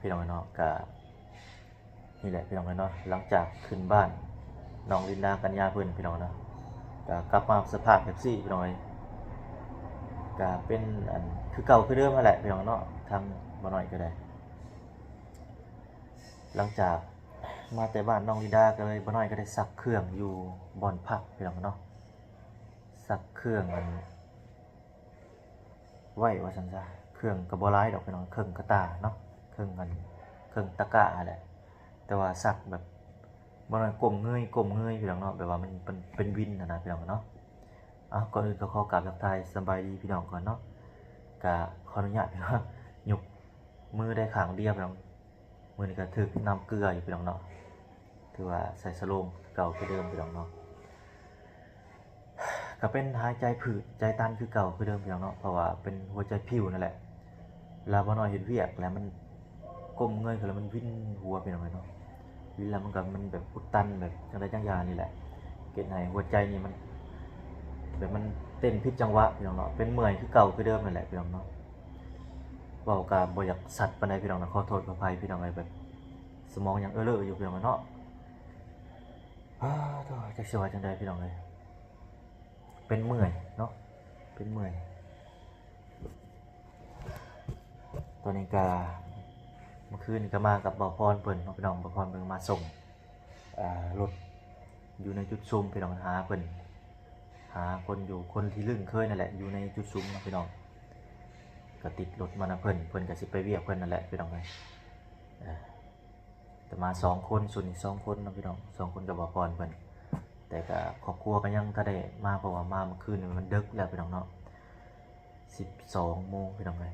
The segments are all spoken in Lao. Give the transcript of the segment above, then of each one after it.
ພີ່ນ້ອງເນາະ ກະ ນີ້ແຫຼະພີ່ນ້ອງເອີຍເນາະ ຫຼັງຈາກຂຶ້ນບ້ານນ້ອງລິນດາກັນຍາເພິ່ນພີ່ນ້ອງເນາະ ກະກັບມາສະພາບແບບຊີ້ພີ່ນ້ອງເອີຍ ກະເປັນອັນຄືເກົ່າຄືເດີມຫັ້ນແຫຼະພີ່ນ້ອງເນາະ ທາງບ່າວນ້ອຍກໍໄດ້ ຫຼັງຈາກມາແຕ່ບ້ານນ້ອງລິນດາກໍເລີຍ ບ່າວນ້ອຍກໍໄດ້ຊັກເຄື່ອງຢູ່ບ່ອນພັກພີ່ນ້ອງເນາະ ຊັກເຄື່ອງອັນ ໄວ້ວ່າຊັ້ນຊະ ເຄື່ອງກໍບໍ່ຫຼາຍດອກພີ່ນ້ອງ ເຄິ່ງກະຕ່າເນາະ ເຄິ່ງອັນ ເຄິ່ງຕະກ້າຫັ້ນແຫຼະ ແຕ່ວ່າຊັກແບບ ບໍ່ແມ່ນກົ້ມເງີຍ ກົ້ມເງີຍພີ່ນ້ອງເນາະ ແບບວ່າມັນເປັນ ເປັນວິນຫັ້ນນະພີ່ນ້ອງເນາະ ເອົ້າ ກ່ອນອື່ນກໍຂໍກາບທັກທາຍສະບາຍດີພີ່ນ້ອງກ່ອນເນາະ ກະຂໍອະນຸຍາດພີ່ນ້ອງ ຍົກມືໄດ້ຂ້າງດຽວພີ່ນ້ອງ ມື້ນີ້ກໍຖືກນ້ຳເກືອຢູ່ພີ່ນ້ອງເນາະ ຖືວ່າໃສ່ສະໂລງເກົ່າຄືເດີມພີ່ນ້ອງເນາະ ກໍເປັນຫາຍໃຈຜືດໃຈຕັນຄືເກົ່າຄືເດີມພີ່ນ້ອງເນາະ ເພາະວ່າເປັນຫົວໃຈພິວນັ້ນແຫຼະ ລະບ່າວນ້ອຍເຮັດວຽກແລ້ວມັນກົ້ມເງີຍຂຶ້ນແລ້ວມັນວິນຫົວພີ່ນ້ອງເອີຍເນາະ ວິນແລ້ວມັນກໍ ມັນແບບອຸດຕັນແບບຈັ່ງໃດຈັ່ງຢ່າງນີ້ແຫຼະ ເຮັດໃຫ້ຫົວໃຈນີ້ມັນ ແບບມັນເຕັ້ນຜິດຈັງຫວະພີ່ນ້ອງເນາະ ເປັນເມື່ອຍຄືເກົ່າຄືເດີມນັ້ນແຫຼະພີ່ນ້ອງເນາະ ເວົ້າກໍບໍ່ຢາກຊັດປານໃດພີ່ນ້ອງເນາະ ຂໍໂທດຂໍອະໄພພີ່ນ້ອງເອີຍ ແບບສະໝອງຍັງເອີເລີຢູ່ພີ່ນ້ອງເນາະ ອາ ໂທ້ ຈັກຊິວ່າຈັ່ງໃດພີ່ນ້ອງເອີຍ ເປັນເມື່ອຍເນາະ ເປັນເມື່ອຍ ຕອນນີ້ກະ ເມື່ອຄືນນີ້ກະມາກັບບ່າວພອນເພິ່ນເນາະພີ່ນ້ອງ ບ່າວພອນເພິ່ນມາສົ່ງ ອາ ລົດຢູ່ໃນຈຸດຊຸມພີ່ນ້ອງ ຫາເພິ່ນ ຫາຄົນຢູ່ ຄົນທີ່ລຶ້ງເຄີຍນັ້ນແຫຼະ ຢູ່ໃນຈຸດຊຸມເນາະພີ່ນ້ອງ ກະຕິດລົດມານຳເພິ່ນ ເພິ່ນກະຊິໄປວຽກເພິ່ນນັ້ນແຫຼະພີ່ນ້ອງເອີຍ ແຕ່ມາສອງຄົນ ຊຸດນີ້ສອງຄົນເນາະພີ່ນ້ອງ ສອງຄົນກັບບ່າວພອນເພິ່ນ ແຕ່ກະຄອບຄົວກໍຍັງທັນໄດ້ມາ ເພາະວ່າມາມື້ຄືນນີ້ມັນເດິກແລ້ວພີ່ນ້ອງເນາະ ສິບສອງໂມງພີ່ນ້ອງເອີຍ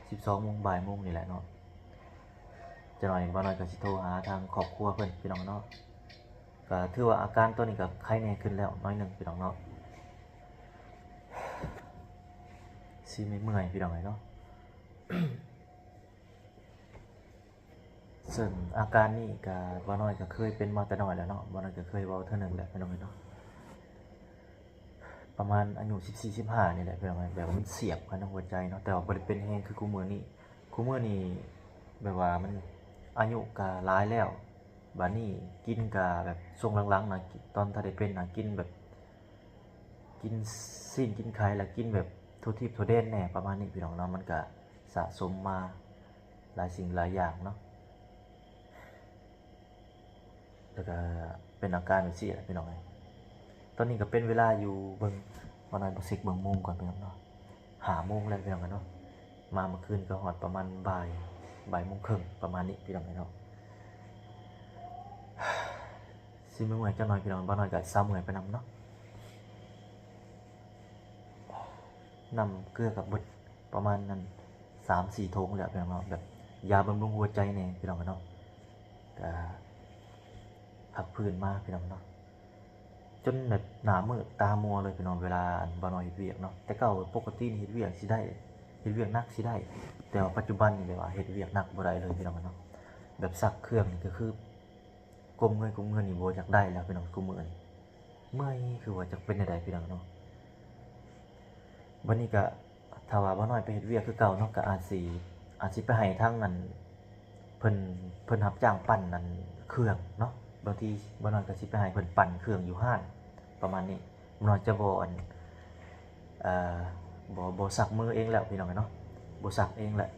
ສິບສອງໂມງ ບ່າຍໂມງນີ້ແຫຼະເນາະ ຈັກໜ່ອຍບ່າວນ້ອຍກໍຊິໂທຫາທາງຄອບຄົວເພິ່ນພີ່ນ້ອງເນາະ ກໍຖືວ່າອາການຕອນນີ້ກໍໄຄແນ່ຂຶ້ນແລ້ວໜ້ອຍໜຶ່ງພີ່ນ້ອງເນາະ ຊິເມື່ອຍໆ ພີ່ນ້ອງເອີຍເນາະ. ເຊິ່ງອາການນີ້ກະ ບ່າວນ້ອຍກະເຄີຍເປັນມາແຕ່ນ້ອຍແລ້ວເນາະ ບ່າວນ້ອຍກະເຄີຍເວົ້າເທື່ອໜຶ່ງແລ້ວພີ່ນ້ອງເອີຍເນາະ ປະມານອາຍຸສິບສີ່ ສິບຫ້ານີ້ແຫຼະພີ່ນ້ອງເອີຍ ແບບວ່າມັນສຽບເຂົ້າໃນຫົວໃຈເນາະ ແຕ່ວ່າບໍ່ໄດ້ເປັນແຮງຄືຄູ່ມື້ນີ້ ຄູ່ມື້ນີ້ແບບວ່າມັນອາຍຸກະຫຼາຍແລ້ວ ບາດນີ້ກິນກະແບບຊ່ວງຫຼັງໆນະ ຕອນຖ້າໄດ້ເປັນນະ ກິນແບບ ກິນຊີ້ນກິນໄຂ່ ແລ້ວກິນແບບທົ່ວທິບທົ່ວແດນແດ່ ປະມານນີ້ພີ່ນ້ອງເນາະ ມັນກະສະສົມມາ ຫຼາຍສິ່ງຫຼາຍຢ່າງເນາະ ແລ້ວກະເປັນອາການແບບຊີ້ແຫຼະພີ່ນ້ອງເອີຍ ຕອນນີ້ກະເປັນເວລາຢູ່ ເບິ່ງ ບ່າວນ້ອຍມາເຊັກເບິ່ງໂມງກ່ອນພີ່ນ້ອງເນາະ ຫ້າໂມງແລ້ວພີ່ນ້ອງເນາະ ມາມື້ຄືນກະຮອດປະມານບ່າຍ ບ່າຍໂມງເຄິ່ງ ປະມານນີ້ພີ່ນ້ອງເນາະ ຊິເມື່ອຍໆຈັກໜ່ອຍພີ່ນ້ອງ ບ່າວນ້ອຍກະຊາວເມື່ອຍໄປນຳເນາະ ນ້ຳເກືອກະເບິດປະມານນັ້ນ ສາມສີ່ຖົງແລ້ວພີ່ນ້ອງເນາະ ແບບຢາບຳລຸງຫົວໃຈແດ່ພີ່ນ້ອງເນາະ ກະພັກຟື້ນມາພີ່ນ້ອງເນາະ ຈົນແບບໜ້າມືດຕາມົວເລີຍພີ່ນ້ອງ ເວລາອັນບ່າວນ້ອຍເຮັດວຽກເນາະ ແຕ່ເກົ່າປົກກະຕິນີ້ເຮັດວຽກຊິໄດ້ ເຮັດວຽກໜັກຊິໄດ້ ແຕ່ວ່າປັດຈຸບັນນີ້ແບບວ່າເຮັດວຽກໜັກບໍ່ໄດ້ເລີຍພີ່ນ້ອງເນາະ ແບບຊັກເຄື່ອງນີ້ກະຄື ກົ້ມເງີຍ ກົ້ມເງີຍນີ້ບໍ່ຢາກໄດ້ແລ້ວພີ່ນ້ອງ ຄູ່ມື້ນີ້ເມື່ອຍ ຄືວ່າຈັກເປັນແນວໃດພີ່ນ້ອງເນາະ ບາດນີ້ກະ ຖ້າວ່າບ່າວນ້ອຍໄປເຮັດວຽກຄືເກົ່າເນາະ ກະອາດຊິ ອາດຊິໄປໃຫ້ທາງອັນ ເພິ່ນ ເພິ່ນຮັບຈ້າງປັ່ນອັນເຄື່ອງເນາະ ບາງທີບ່າວນ້ອຍກະຊິໄປໃຫ້ເພິ່ນປັ່ນເຄື່ອງຢູ່ຮ້ານ ປະມານນີ້ ບ່າວນ້ອຍຈະບໍ່ອັນ ເອີ ບໍ່ ບໍ່ຊັກມືເອງແລ້ວພີ່ນ້ອງເອີຍເນາະ ບໍ່ຊັກເອງແຫຼະ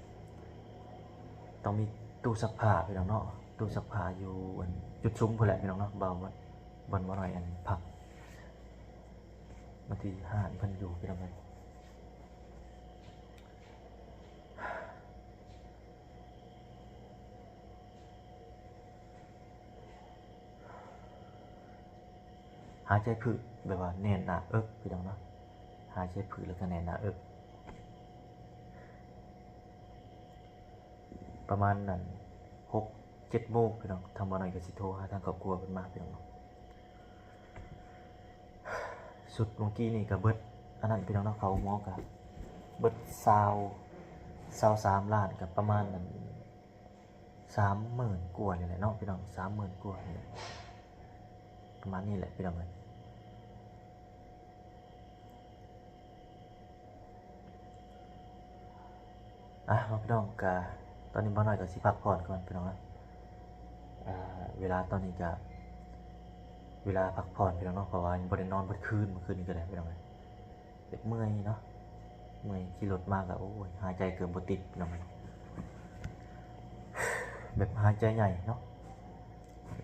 ຕ້ອງມີຕູ້ຊັກຜ້າພີ່ນ້ອງເນາະ ຕູ້ຊັກຜ້າຢູ່ອັນຈຸດຊຸມພຸ້ນແຫຼະພີ່ນ້ອງເນາະ ບ່າວ ບ່າວນ້ອຍອັນພັກ ບາງທີຮ້ານເພິ່ນຢູ່ພີ່ນ້ອງເອີຍ ຫາຍໃຈຜືດ ແບບວ່າແໜ້ນໜ້າເອິກພີ່ນ້ອງເນາະ ຫາຍໃຈຜືດແລ້ວກະແໜ້ນໜ້າເອິກ ປະມານນັ້ນ ຫົກເຈັດໂມງພີ່ນ້ອງ ທາງບ່າວນ້ອຍກະຊິໂທຫາທາງຄອບຄົວເພິ່ນມາພີ່ນ້ອງເນາະ ຊຸດມື້ກີ້ນີ້ກະເບິດອັນນັ້ນພີ່ນ້ອງເນາະ ເຂົ້າໂຮງໝໍກະເບິດຊາວ ຊາວສາມລ້ານ ກະປະມານນັ້ນ ສາມໝື່ນກວ່ານີ້ແຫຼະເນາະພີ່ນ້ອງ ສາມໝື່ນກວ່ານີ້ແຫຼະ ປະມານນີ້ແຫຼະພີ່ນ້ອງເອີຍ ອ່ະ ພີ່ນ້ອງກະ ຕອນນີ້ບ່າວນ້ອຍກໍຊິພັກຜ່ອນກ່ອນພີ່ນ້ອງເອີຍ. ເວລາຕອນນີ້ກໍເວລາພັກຜ່ອນພີ່ນ້ອງເນາະ ເພາະວ່າຍັງບໍ່ໄດ້ນອນເບິດຄືນ ມື້ຄືນນີ້ກໍໄດ້ພີ່ນ້ອງເອີຍ. ແບບເມື່ອຍເນາະ ເມື່ອຍ ຂີ່ລົດມາກໍ ໂອ້ຍ ຫາຍໃຈເກືອບບໍ່ຕິດພີ່ນ້ອງເອີຍ. ແບບຫາຍໃຈໃຫຍ່ເນາະ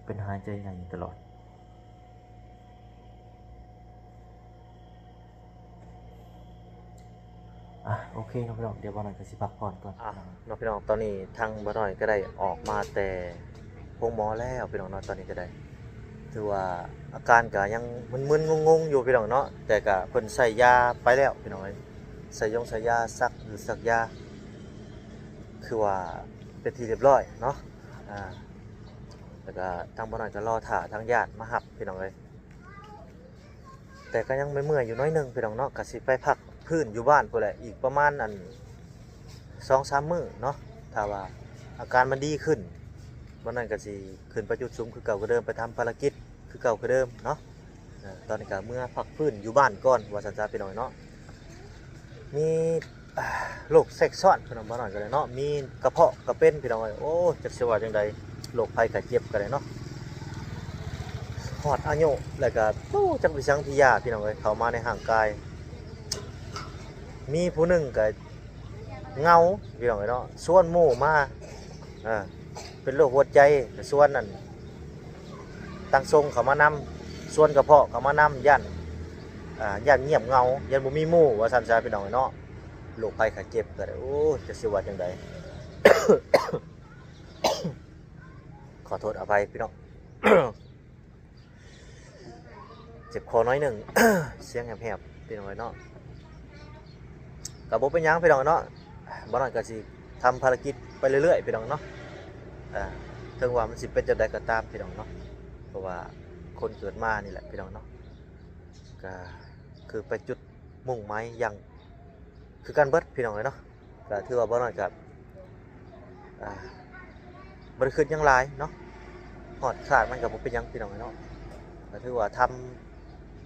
ເປັນຫາຍໃຈໃຫຍ່ຕະຫຼອດ. ອ່ະ ໂອເຄເນາະພີ່ນ້ອງ ດຽວບ່າວນ້ອຍກໍຊິພັກຜ່ອນກ່ອນ. ອ່ະ ເນາະພີ່ນ້ອງ ຕອນນີ້ທາງບ່າວນ້ອຍກໍໄດ້ອອກມາແຕ່ໂຮງໝໍແລ້ວພີ່ນ້ອງເນາະ. ຕອນນີ້ກໍໄດ້ ຖືວ່າອາການກໍຍັງມຶນໆ ງົງໆ ຢູ່ພີ່ນ້ອງເນາະ ແຕ່ກໍເພິ່ນໃສ່ຢາໄປແລ້ວພີ່ນ້ອງເອີຍ. ໃສ່ຢົງໃສ່ຢາ ສັກ ຫຼື ສັກຢາ ຄືວ່າເປັນທີ່ຮຽບຮ້ອຍເນາະ. ອ່າ ແລ້ວກໍທາງບ່າວນ້ອຍກໍລໍຖ້າທາງຍາດມາຮັບພີ່ນ້ອງເອີຍ. ແຕ່ກໍຍັງເມື່ອຍໆ ຢູ່ໜ້ອຍໜຶ່ງພີ່ນ້ອງເນາະ ກໍຊິໄປພັກຟື້ນຢູ່ບ້ານພຸ້ນແຫຼະ ອີກປະມານອັນ ສອງສາມມື້ເນາະ. ຖ້າວ່າອາການມັນດີຂຶ້ນ ມື້ນັ້ນກໍຊິຂຶ້ນໄປຈຸດສຸມຄືເກົ່າຄືເດີມ ໄປທຳພາລະກິດຄືເກົ່າຄືເດີມເນາະ. ເອີ ຕອນນີ້ກໍເມືອພັກຟື້ນຢູ່ບ້ານກ່ອນ ວ່າຊັ້ນຊະພີ່ນ້ອງເນາະ. ມີ ໂລກແຊກຊ້ອນພີ່ນ້ອງ ບ່າວນ້ອຍກໍໄດ້ເນາະ ມີກະເພາະກໍເປັນພີ່ນ້ອງເອີຍ. ໂອ້ ຈັກຊິວ່າຈັ່ງໃດ ໂລກໄພໄຂ້ເຈັບກໍໄດ້ເນາະ ຮອດອາຍຸແລ້ວກໍ ໂອ້ ຈັກເປັນຫຍັງທີ່ຢາພີ່ນ້ອງເອີຍ ເຂົ້າມາໃນຮ່າງກາຍ. ມີຜູ້ໜຶ່ງກໍເຫງົາພີ່ນ້ອງເອີຍເນາະ ຊວນໝູ່ມາ ເອີ ເປັນໂລກຫົວໃຈ ກໍຊວນອັນ ທາງຊົງເຂົ້າມານຳ ຊວນກະເພາະເຂົ້າມານຳ ຢ້ານ ອ່າ ຢ້ານງຽບເຫງົາ ຢ້ານບໍ່ມີໝູ່ ວ່າຊັ້ນຊະພີ່ນ້ອງເອີຍເນາະ. ໂລກໄພໄຂ້ເຈັບກໍໄດ້ ໂອ້ຍ ຈັກຊິວ່າຈັ່ງໃດ ຂໍໂທດອະໄພພີ່ນ້ອງ ເຈັບຄໍໜ້ອຍໜຶ່ງ ສຽງແຫບໆ ພີ່ນ້ອງເອີຍເນາະ. ກໍບໍ່ເປັນຫຍັງພີ່ນ້ອງເນາະ ບ່າວນ້ອຍກໍຊິທຳພາລະກິດໄປເລື້ອຍໆ ພີ່ນ້ອງເນາະ. ເຖິງວ່າມັນຊິເປັນຈັ່ງໃດກໍຕາມພີ່ນ້ອງເນາະ ເພາະວ່າຄົນເກີດມານີ້ແຫຼະພີ່ນ້ອງເນາະ ກໍຄືໄປຈຸດມຸ່ງໝາຍຢ່າງຄືກັນເບິດພີ່ນ້ອງເອີຍເນາະ. ກໍຖືວ່າບ່າວນ້ອຍກໍ ອ່າ ບໍ່ໄດ້ຄິດຫຍັງຫຼາຍເນາະ ຮອດຄາດມັນກໍບໍ່ເປັນຫຍັງພີ່ນ້ອງເອີຍເນາະ. ກໍຖືວ່າທຳ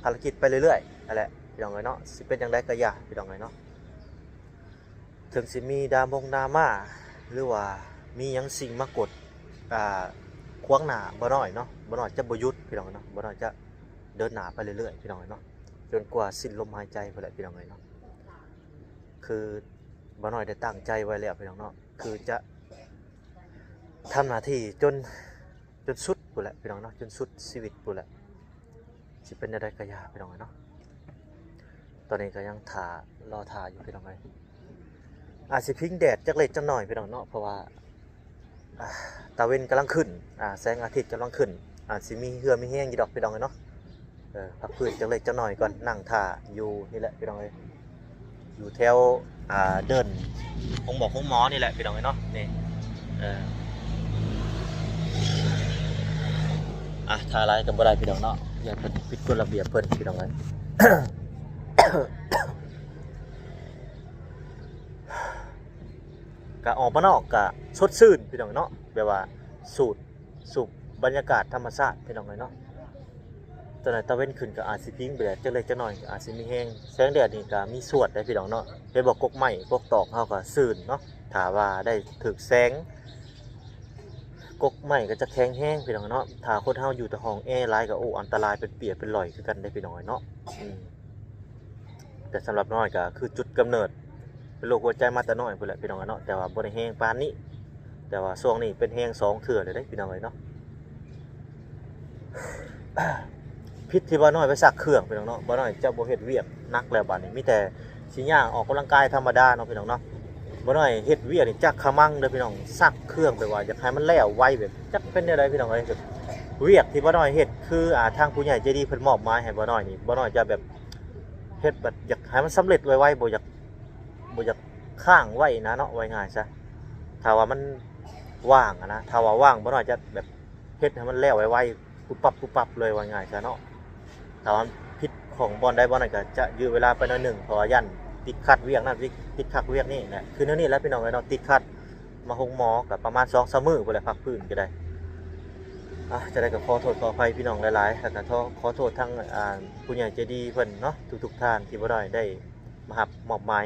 ພາລະກິດໄປເລື້ອຍໆ ຫັ້ນແຫຼະພີ່ນ້ອງເອີຍເນາະ ຊິເປັນຈັ່ງໃດກໍຢ່າພີ່ນ້ອງເອີຍເນາະ. ເຖິງຊິມີດາມົງດາມາ ຫຼືວ່າມີຫຍັງສິ່ງມາກົດ ອ່າ ຂວາງໜ້າບ່າວນ້ອຍເນາະ ບ່າວນ້ອຍຈະບໍ່ຢຸດພີ່ນ້ອງເນາະ ບ່າວນ້ອຍຈະເດີນໜ້າໄປເລື້ອຍໆ ພີ່ນ້ອງເນາະ ຈົນກວ່າສິ້ນລົມຫາຍໃຈພຸ້ນແຫຼະພີ່ນ້ອງເອີຍເນາະ. ຄືບ່າວນ້ອຍໄດ້ຕັ້ງໃຈໄວ້ແລ້ວພີ່ນ້ອງເນາະ ຄືຈະທຳໜ້າທີ່ຈົນ ຈົນສຸດພຸ້ນແຫຼະພີ່ນ້ອງເນາະ ຈົນສຸດຊີວິດພຸ້ນແຫຼະ ຊິເປັນແນວໃດກໍຢ່າພີ່ນ້ອງເອີຍເນາະ. ຕອນນີ້ກໍຍັງຖ້າ ລໍຖ້າຢູ່ພີ່ນ້ອງເອີຍ ອາດຊິພິງແດດຈັກເລັກຈັກໜ້ອຍພີ່ນ້ອງເນາະ ເພາະວ່າ ອ່າ ຕາເວັນກຳລັງຂຶ້ນ ອ່າ ແສງອາທິດກຳລັງຂຶ້ນ ອາດຊິມີເຫື່ອມີແຮງຢູ່ດອກພີ່ນ້ອງເອີຍເນາະ. ເອີ ພັກຟື້ນຈັກເລັກຈັກໜ້ອຍກ່ອນ ນັ່ງຖ້າຢູ່ນີ້ແຫຼະພີ່ນ້ອງເອີຍ ຢູ່ແຖວ ອ່າ ເດີ່ນໂຮງໝໍ ໂຮງໝໍນີ້ແຫຼະພີ່ນ້ອງເອີຍເນາະ ນີ້ ເອີ ອ່າ ຖ້າຫຼາຍກໍບໍ່ໄດ້ພີ່ນ້ອງເນາະ ຢ້ານເພິ່ນຜິດກົດລະບຽບເພິ່ນພີ່ນ້ອງເອີຍ. ກະອອກມານອກກະສົດຊື່ນພີ່ນ້ອງເນາະ ແບບວ່າສູດ ສູບບັນຍາກາດທຳມະຊາດພີ່ນ້ອງເອີຍເນາະ. ຕອນນັ້ນຕາເວັນຂຶ້ນກໍອາດຊິພິງແດດຈັກເລັກຈັກໜ້ອຍ ອາດຊິມີແຮງ ແສງແດດນີ້ກໍມີສ່ວນໄດ໋ພີ່ນ້ອງເນາະ. ເຫັນບໍ່ ກົກໄມ້ກົກຕອກເຮົາກໍຊື່ນເນາະ ຖ້າວ່າໄດ້ຖືກແສງ ກົກໄມ້ກໍຈະແຂງແຮງພີ່ນ້ອງເນາະ. ຖ້າຄົນເຮົາຢູ່ແຕ່ຫ້ອງແອຫຼາຍກໍ ໂອ້ ອັນຕະລາຍ ເປັນເປ້ຍເປັນຫຼອຍຄືກັນເດ້ພີ່ນ້ອງເນາະ. ອືມ ແຕ່ສຳລັບນ້ອຍກໍຄືຈຸດກຳເນີດເປັນໂລກຫົວໃຈມາແຕ່ນ້ອຍພຸ້ນແຫຼະພີ່ນ້ອງເນາະ ແຕ່ວ່າບໍ່ໄດ້ແຮງປານນີ້ ແຕ່ວ່າຊ່ວງນີ້ເປັນແຮງສອງເທື່ອແລ້ວເດ້ພີ່ນ້ອງເອີຍເນາະ. ຜິດທີ່ບ່າວນ້ອຍໄປຊັກເຄື່ອງພີ່ນ້ອງເນາະ ບ່າວນ້ອຍຈະບໍ່ເຮັດວຽກໜັກແລ້ວບາດນີ້ ມີແຕ່ຊິຍ່າງອອກກຳລັງກາຍທຳມະດາເນາະພີ່ນ້ອງເນາະ. ບ່າວນ້ອຍເຮັດວຽກນີ້ຈັກຂະມັງເດີພີ່ນ້ອງ ຊັກເຄື່ອງແບບວ່າຢາກໃຫ້ມັນແລ້ວໄວ ແບບຈັກເປັນແນວໃດພີ່ນ້ອງເອີຍ. ວຽກທີ່ບ່າວນ້ອຍເຮັດຄື ອ່າ ທາງຜູ້ໃຫຍ່ໃຈດີເພິ່ນມອບໝາຍໃຫ້ບ່າວນ້ອຍນີ້ ບ່າວນ້ອຍຈະແບບ ເຮັດແບບຢາກໃຫ້ມັນສຳເລັດໄວໆ ບໍ່ຢາກ ບໍ່ຢາກຄ້າງໄວ້ນະເນາະ ເວົ້າງ່າຍຊະ ຖ້າວ່າມັນວ່າງອະນະ ຖ້າວ່າວ່າງ ບ່າວນ້ອຍຈະແບບເຮັດໃຫ້ມັນແລ້ວໄວໆ ປຸບປັບປຸບປັບເລີຍ ເວົ້າງ່າຍຊະເນາະ. ຖ້າວ່າຜິດຂ້ອງບ່ອນໃດບ່ອນນັ້ນ ກໍຈະຢື້ອເວລາໄປໜ້ອຍໜຶ່ງ ເພາະວ່າຢ້ານຕິດຂັດວຽກນັ້ນ ຕິດຂັດວຽກນີ້ນະ ຄືແນວນີ້ແຫຼະພີ່ນ້ອງເອີຍເນາະ ຕິດຂັດ. ມາໂຮງໝໍກໍປະມານສອງສາມມື້ພຸ້ນແຫຼະ ພັກຟື້ນກໍໄດ້. ອ່າ ຈັ່ງໃດກໍຂໍໂທດຂໍອະໄພພີ່ນ້ອງຫຼາຍໆ ແລ້ວກໍຂໍ ຂໍໂທດທາງ ອ່າ ຜູ້ໃຫຍ່ໃຈດີເພິ່ນເນາະ ທຸກໆທ່ານທີ່ບໍ່ໄດ້ ໄດ້ມາຮັບມອບໝາຍ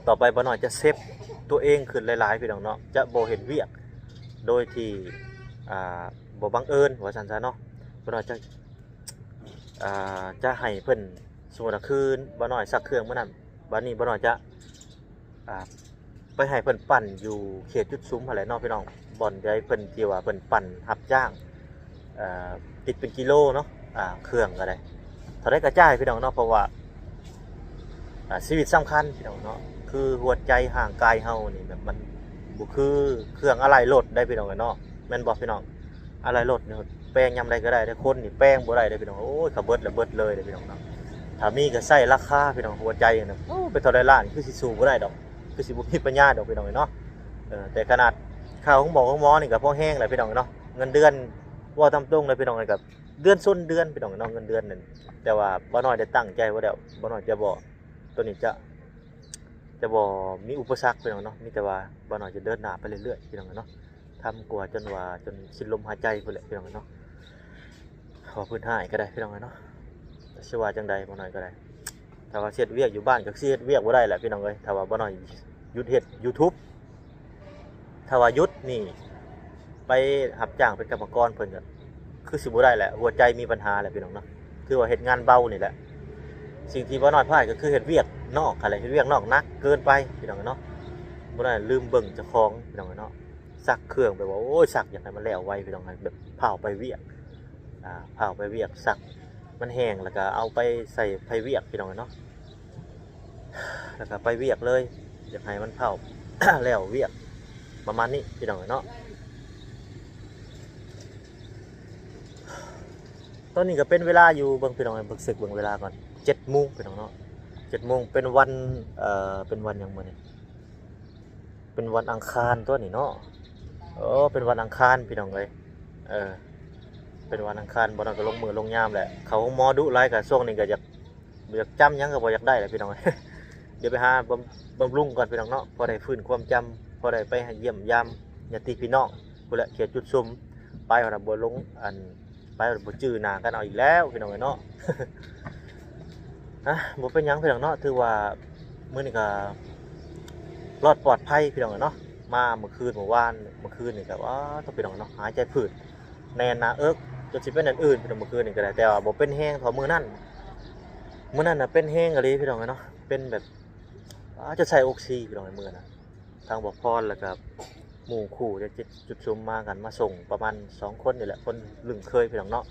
ຕໍ່ໄປບ່າວນ້ອຍຈະເຊບຕົວເອງຂຶ້ນຫຼາຍໆ ພີ່ນ້ອງເນາະ, ຈະບໍ່ເຮັດວຽກໂດຍທີ່ ອ່າ ບໍ່ບັງເອີນ ວ່າຊັ້ນຊະເນາະ. ບ່າວນ້ອຍຈະ ອ່າ ຈະໃຫ້ເພິ່ນ ສົມມຸດວ່າຄືບ່າວນ້ອຍຊັກເຄື່ອງມື້ນັ້ນ, ບາດນີ້ບ່າວນ້ອຍຈະ ອ່າ ໄປໃຫ້ເພິ່ນປັ່ນຢູ່ເຂດຈຸດສຸມຫັ້ນແຫຼະເນາະ ພີ່ນ້ອງ, ບ່ອນໃດເພິ່ນທີ່ວ່າເພິ່ນປັ່ນຮັບຈ້າງ ເອີ ຕິດເປັນກິໂລເນາະ, ອ່າ ເຄື່ອງກໍໄດ້ ເທົ່າໃດກໍຈ່າຍ ພີ່ນ້ອງເນາະ, ເພາະວ່າ ອ່າ ຊີວິດສຳຄັນ ພີ່ນ້ອງເນາະ, ຄືຫົວໃຈຮ່າງກາຍເຮົານີ້ ແບບມັນບໍ່ຄືເຄື່ອງອາໄຫຼ່ລົດໄດ໋ ພີ່ນ້ອງເອີຍເນາະ, ແມ່ນບໍ່ ພີ່ນ້ອງ? ອາໄຫຼ່ລົດນີ້ແປງຍາມໃດກໍໄດ້ເດ້, ຄົນນີ້ແປງບໍ່ໄດ້ເດ້ ພີ່ນ້ອງ. ໂອ້ຍ ຖ້າເບິດລະເບິດເລີຍເດ້ ພີ່ນ້ອງເນາະ. ຖ້າມີກໍໃຊ້ລາຄາ ພີ່ນ້ອງ, ຫົວໃຈນະ ໂອ້ ເປັນເທົ່າໃດລ້ານ ຄືຊິສູ້ບໍ່ໄດ້ດອກ, ຄືຊິບໍ່ມີປັນຍາດອກ ພີ່ນ້ອງເອີຍເນາະ. ເອີ ແຕ່ຂະໜາດຄ່າໂຮງໝໍ ໂຮງໝໍນີ້ກໍພໍແຮງແຫຼະ ພີ່ນ້ອງເນາະ, ເງິນເດືອນ ເວົ້າຕາມຕົງເລີຍ ພີ່ນ້ອງເອີຍ, ກັບເດືອນຊົນເດືອນ ພີ່ນ້ອງເນາະ, ເງິນເດືອນນັ້ນ. ແຕ່ວ່າບ່າວນ້ອຍໄດ້ຕັ້ງໃຈໄວ້ແລ້ວ, ບ່າວນ້ອຍຈະບໍ່ ຕົວນີ້ຈະ ຈະບໍ່ມີອຸປະສັກ ພີ່ນ້ອງເນາະ, ມີແຕ່ວ່າບ່າວນ້ອຍຈະເດີນໜ້າໄປເລື້ອຍໆ ພີ່ນ້ອງເນາະ, ທຳກວ່າຈົນວ່າ ຈົນສິ້ນລົມຫາຍໃຈພຸ້ນແຫຼະ ພີ່ນ້ອງເນາະ. ເວົ້າພື້ນຮ້າຍກໍໄດ້ ພີ່ນ້ອງເນາະ, ຊິວ່າຈັ່ງໃດ ບ່າວນ້ອຍກໍໄດ້. ຖ້າວ່າເຮັດວຽກຢູ່ບ້ານກໍຊິເຮັດວຽກບໍ່ໄດ້ແຫຼະ ພີ່ນ້ອງເອີຍ, ຖ້າວ່າບ່າວນ້ອຍຢຸດເຮັດ YouTube. ຖ້າວ່າຢຸດນີ້ ໄປຮັບຈ້າງເປັນກຳມະກອນເພິ່ນກໍຄືຊິບໍ່ໄດ້ແຫຼະ, ຫົວໃຈມີບັນຫາແຫຼະ ພີ່ນ້ອງເນາະ, ຖືວ່າເຮັດງານເບົານີ້ແຫຼະ. ສິ່ງທີ່ບ່າວນ້ອຍພາດກໍຄືເຮັດວຽກນອກຫັ້ນແຫຼະ, ເຮັດວຽກນອກໜັກເກີນໄປ ພີ່ນ້ອງເນາະ. ບໍ່ໄດ້ ລືມເບິ່ງເຈົ້າຂອງ ພີ່ນ້ອງເນາະ, ຊັກເຄື່ອງແບບວ່າ ໂອ້ຍ ຊັກຢາກໃຫ້ມັນແລ້ວໄວ ພີ່ນ້ອງ, ແບບພ້າວໄປວຽກ ອ່າ ພ້າວໄປວຽກ, ຊັກມັນແຫ້ງແລ້ວກໍເອົາໄປໃສ່ໄຟວຽກ ພີ່ນ້ອງເນາະ, ແລ້ວກໍໄປວຽກເລີຍ, ຢາກໃຫ້ມັນພ້າວ ແລ້ວວຽກ ປະມານນີ້ ພີ່ນ້ອງເນາະ. ຕອນນີ້ກໍເປັນເວລາຢູ່ ເບິ່ງ ພີ່ນ້ອງເອີຍ, ເບິ່ງ ເຊັກເບິ່ງເວລາກ່ອນ, ເຈັດໂມງ ພີ່ນ້ອງເນາະ, ເຈັດໂມງ. ເປັນວັນ ເອີ ເປັນວັນຫຍັງມື້ນີ້? ເປັນວັນອັງຄານຕົວະນີ້ເນາະ. ໂອ້ ເປັນວັນອັງຄານ ພີ່ນ້ອງເອີຍ, ເອີ ເປັນວັນອັງຄານ. ບ່າວນ້ອຍກໍລົງມື້ລົງຍາມແຫຼະ, ເຂົ້າໂຮງໝໍດຸຫຼາຍ, ກໍຊ່ວງນີ້ກໍຢາກ ບໍ່ຢາກຈຳຫຍັງກໍບໍ່ຢາກໄດ້ແຫຼະ ພີ່ນ້ອງເອີຍ. ດຽວໄປຫາບຳ ບຳລຸງກ່ອນ ພີ່ນ້ອງເນາະ, ພໍໄດ້ຟື້ນຄວາມຈຳ, ພໍໄດ້ໄປຢ້ຽມຢາມຍາດຕິພີ່ນ້ອງພຸ້ນແຫຼະ, ເຂດຈຸດຊຸມ. ໄປວ່າບໍ່ລົງ ອັນ ໄປບໍ່ຈື່ໜ້າກັນເອົາອີກແລ້ວ ພີ່ນ້ອງເອີຍເນາະ. ອ່ະ ບໍ່ເປັນຫຍັງ ພີ່ນ້ອງເນາະ, ຖືວ່າມື້ນີ້ກໍລອດປອດໄພ ພີ່ນ້ອງເອີຍເນາະ. ມາມື້ຄືນ ມື້ວານ ມື້ຄືນນີ້ກໍ ວ້າ ໂທ້ ພີ່ນ້ອງເນາະ, ຫາຍໃຈຜືດ ແໜ້ນໜ້າເອິກ ຈົນຊິເປັນອັນອື່ນ ພີ່ນ້ອງ, ມື້ຄືນນີ້ກໍໄດ້, ແຕ່ວ່າບໍ່ເປັນແຮງເທົ່າມື້ນັ້ນ. ມື້ນັ້ນນະເປັນແຮງອີ່ຫຼີ ພີ່ນ້ອງເອີຍເນາະ, ເປັນແບບ ອ້າ ຈະໃສ່ອົກຊີ ພີ່ນ້ອງເອີຍ ມື້ນັ້ນ. ທາງບ່າວພອນ ແລ້ວກໍໝູ່ຄູ່ຈະຈຸດ ຈຸດຊຸມມາກັນ ມາສົ່ງປະມານສອງຄົນນີ້ແຫຼະ, ຄົນລຶ້ງເຄີຍ ພີ່ນ້ອງເນາະ,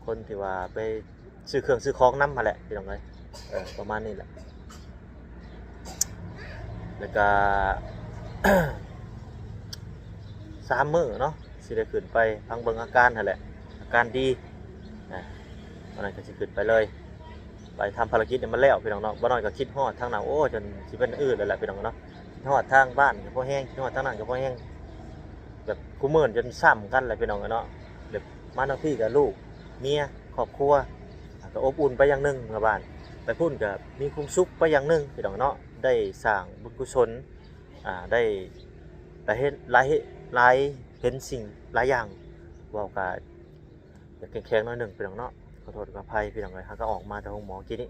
ຄົນທີ່ວ່າໄປຊື້ເຄື່ອງຊື້ຂອງນຳຫັ້ນແຫຼະ ພີ່ນ້ອງເອີຍ, ເອີ ປະມານນີ້ແຫຼະ. ແລ້ວກໍ ສາມມື້ເນາະ ຊິໄດ້ຂຶ້ນໄປພັງເບິ່ງອາການຫັ້ນແຫຼະ, ອາການດີ ອ່າ ຕອນນັ້ນກໍຊິຂຶ້ນໄປເລີຍ. ໄປທຳພາລະກິດໃຫ້ມັນແລ້ວ ພີ່ນ້ອງເນາະ. ບ່າວນ້ອຍກໍຄິດຮອດທາງນັ້ນ ໂອ້ ຈົນຊິເປັນອື່ນແລ້ວແຫຼະ ພີ່ນ້ອງເນາະ. ຄິດຮອດທາງບ້ານກໍພໍແຮງ, ຄິດຮອດທາງນັ້ນກໍພໍແຮງ, ແບບຄຸມື້ນີ້ຈົນຊ້ຳກັນແຫຼະ ພີ່ນ້ອງເນາະ. ແບບມາທາງພີ້ກໍລູກເມຍຄອບຄົວກໍອົບອຸ່ນໄປຢ່າງໜຶ່ງ, ເມືອບ້ານໄປພຸ້ນກໍມີຄວາມສຸກໄປຢ່າງໜຶ່ງ ພີ່ນ້ອງເນາະ. ໄດ້ສ້າງບຸນກຸສົນ ອ່າ ໄດ້ ໄດ້ເຫັນຫຼາຍ ເຫັນຫຼາຍ ເຫັນສິ່ງຫຼາຍຢ່າງ, ເວົ້າກໍ ຢາກແຂງໆໜ້ອຍໜຶ່ງ ພີ່ນ້ອງເນາະ, ຂໍໂທດຂໍອະໄພ ພີ່ນ້ອງເອີຍ. ຫາກໍອອກມາແຕ່ໂຮງໝໍກີ້ນີ້,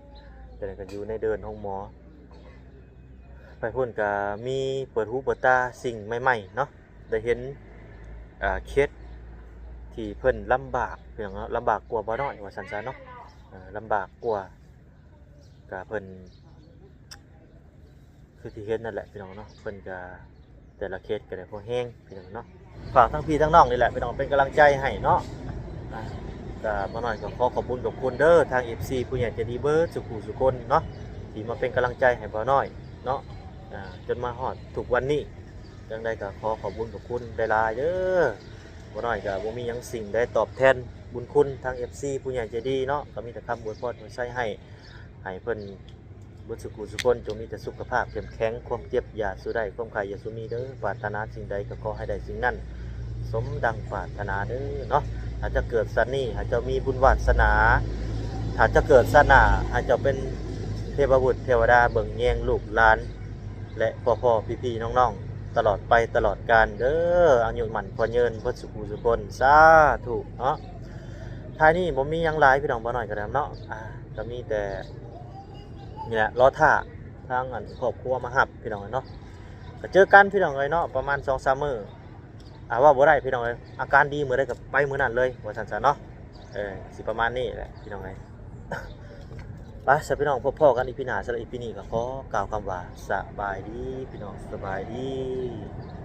ຕອນນີ້ກໍຢູ່ໃນເດີ່ນໂຮງໝໍ. ໄປພຸ້ນກໍມີເປີດຫູເປີດຕາສິ່ງໃໝ່ໆເນາະ, ໄດ້ເຫັນ ເອີ ເຂດທີ່ເພິ່ນລຳບາກ ພີ່ນ້ອງເນາະ, ລຳບາກກວ່າບ່າວນ້ອຍ ວ່າຊັ້ນຊະເນາະ, ເອີ ລຳບາກກວ່າ ກໍເພິ່ນ ຄືທີ່ເຫັນນັ້ນແຫຼະ ພີ່ນ້ອງເນາະ, ເພິ່ນກໍ ແຕ່ລະເຂດກໍໄດ້ພໍແຮງ ພີ່ນ້ອງເນາະ. ຝາກທັງພີ່ທັງນ້ອງນີ້ແຫຼະ ພີ່ນ້ອງ ເປັນກຳລັງໃຈໃຫ້ເນາະ. ອ່າ ກໍບ່າວນ້ອຍກໍຂໍຂອບບຸນຂອບຄຸນເດີ ທາງເອັຟຊີຜູ້ໃຫຍ່ໃຈດີເບິດສູ່ຜູ້ສູ່ຄົນເນາະ ທີ່ມາເປັນກຳລັງໃຈໃຫ້ບ່າວນ້ອຍເນາະ, ອ່າ ຈົນມາຮອດທຸກວັນນີ້. ຈັ່ງໃດກໍຂໍຂອບບຸນຂອບຄຸນຫຼາຍໆເດີ. ບ່າວນ້ອຍກໍບໍ່ມີຫຍັງສິ່ງໃດຕອບແທນບຸນຄຸນທາງເອັຟຊີຜູ້ໃຫຍ່ໃຈດີເນາະ, ກໍມີແຕ່ຄຳອວຍພອນອວຍໄຊໃຫ້ ໃຫ້ເພິ່ນເບິດສູ່ຜູ້ສູ່ຄົນ ຈົ່ງມີແຕ່ສຸຂະພາບເຂັ້ມແຂງ, ຄວາມເຈັບຢ່າສູ່ໄດ້, ຄວາມໄຂ້ຢ່າສູ່ມີເດີ. ປາດຖະໜາສິ່ງໃດກໍຂໍໃຫ້ໄດ້ສິ່ງນັ້ນ ສົມດັ່ງປາດຖະໜາເດີເນາະ. ຖ້າເຈົ້າເກີດຊາດນີ້ ໃຫ້ເຈົ້າມີບຸນວາດສະໜາ, ຖ້າເຈົ້າເກີດຊາດໜ້າ ໃຫ້ເຈົ້າເປັນເທວະບຸດເທວະດາເບິ່ງແຍງລູກຫຼານ ແລະ ພໍ່ໆພີ່ໆນ້ອງໆ ຕະຫຼອດໄປຕະຫຼອດການເດີ. ອາຍຸໝັ້ນຂວັນຍືນເບິດສູ່ຜູ້ສູ່ຄົນ ສາທຸເນາະ. ທ້າຍນີ້ບໍ່ມີຫຍັງຫຼາຍ ພີ່ນ້ອງ, ບ່າວນ້ອຍກໍໄດ້ເນາະ, ອ່າ ກໍມີແຕ່ນີ້ແຫຼະ ລໍຖ້າ ທາງອັນຄອບຄົວມາຮັບພີ່ນ້ອງເອີຍເນາະ. ກໍເຈີກັນພີ່ນ້ອງເອີຍເນາະ ປະມານສອງສາມມື້. ອ່າ ເວົ້າບໍ່ໄດ້ພີ່ນ້ອງເອີຍ ອາການດີມື້ໃດກໍໄປມື້ນັ້ນເລີຍ ວ່າຊັ້ນຊະເນາະ. ເອີ ຊິປະມານນີ້ແຫຼະພີ່ນ້ອງເອີຍ. ໄປຊະພີ່ນ້ອງ ພົບພໍ້ກັນອີພີໜ້າ. ສຳລັບອີພີນີ້ກໍຂໍກ່າວຄຳວ່າ ສະບາຍດີພີ່ນ້ອງ ສະບາຍດີ.